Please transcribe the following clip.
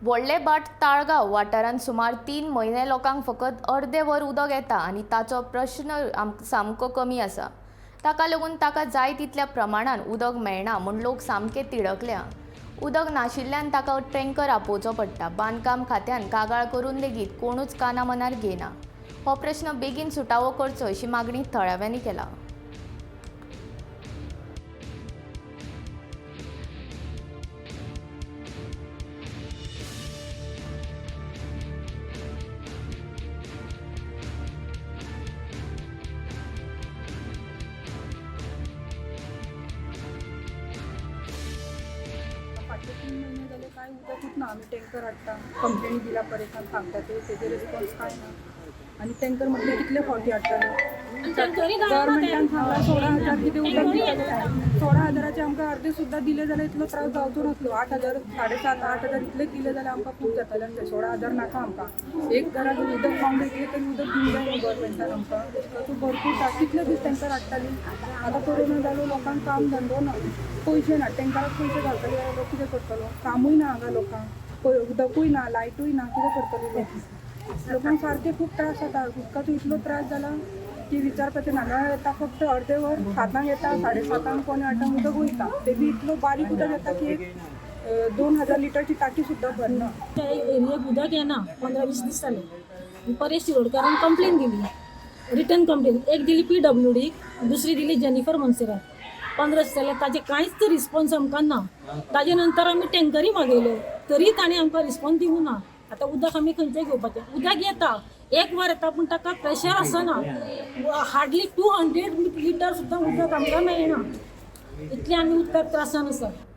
व्हडले भाट ताळगांव वाठारांत सुमार 3 म्हयने लोकांक फकत अर्दे वर उदक येता आनी ताचो प्रश्न सामको कमी आसा. ताका लागून ताका जाय तितल्या प्रमाणान उदक मेळना म्हूण लोक सामके तिडकल्या. उदक नाशिल्ल्यान ताका टँकर आपोवचो पडटा. बांदकाम खात्यान कागाळ करून लेगीत कोणूच काना मनार घेयना. हो प्रश्न बेगीन सुटावो करचो अशी मागणी थळाव्यांनी केला. फाटले 3 म्हयने जाले कांय उदकूच ना. आमी टँकर हाडटा, कंप्लेनी दिला परेशान सांगता ते तेजे रिस्पॉन्स कांय ना. आनी टँकर म्हटल्यार कितले फावटी हाडटले? गव्हर्मेंटान सांगला 16,000 कितें उदक दितले. 16,000चे आमकां अर्दे सुद्दां दिले जाल्यार इतलो त्रास जावचो नासलो. 8,000, 7,500, 8,000 इतले दिले जाल्यार आमकां खूब जातालें आसलें. 16,000 नाका आमकां. एक घराक उदक पावंक इतलें तरी उदक दिवंक जाय न्हू गव्हर्मेंटान आमकां. उदकाचो भरपूर त्रास. कितले दीस टँकर हाडटाली? आतां कोरोना जालो, लोकांक काम धंदो ना, पयशे ना. टँकराक पयशे घालतले जाल्यार लोक कितें करतलो? कामूय ना हांगा लोकांक, उदकूय ना, लायटूय ना, कितें करतले लोक? लोकांक सारके खूब त्रास जाता. उदकाचो इतलो त्रास जाला की विचारपाचें ना. नळ येता फक्त अर्दे वर, 7 येता, 7:30 7:45 उदक वयता. ते बी इतलो बारीक उदक येता की एक 2,000 लिटरची टाकी सुद्दां भरना. त्या एरियेक उदक येना 15-20 दीस जाले. परेश शिरोडकारान कंप्लेन दिली, रिटर्न कंप्लेन एक दिली PWD, दुसरी दिली जेनिफर मोन्सेरात. 15 दीस जाले, ताजे कांयच रिस्पॉन्स आमकां ना. ताजे नंतर आमी टँकरी मागयल्यो तरी ताणें आमकां रिस्पॉन्स दिवंक ना. आतां उदक आमी खंयचें घेवपाचें? उदक येता, एक वर येता, पूण ताका प्रेशर आसना. हार्डली 200 लिटर सुद्दां उदक आमकां मेळना. इतलें आमी उदकाक त्रासान आसा.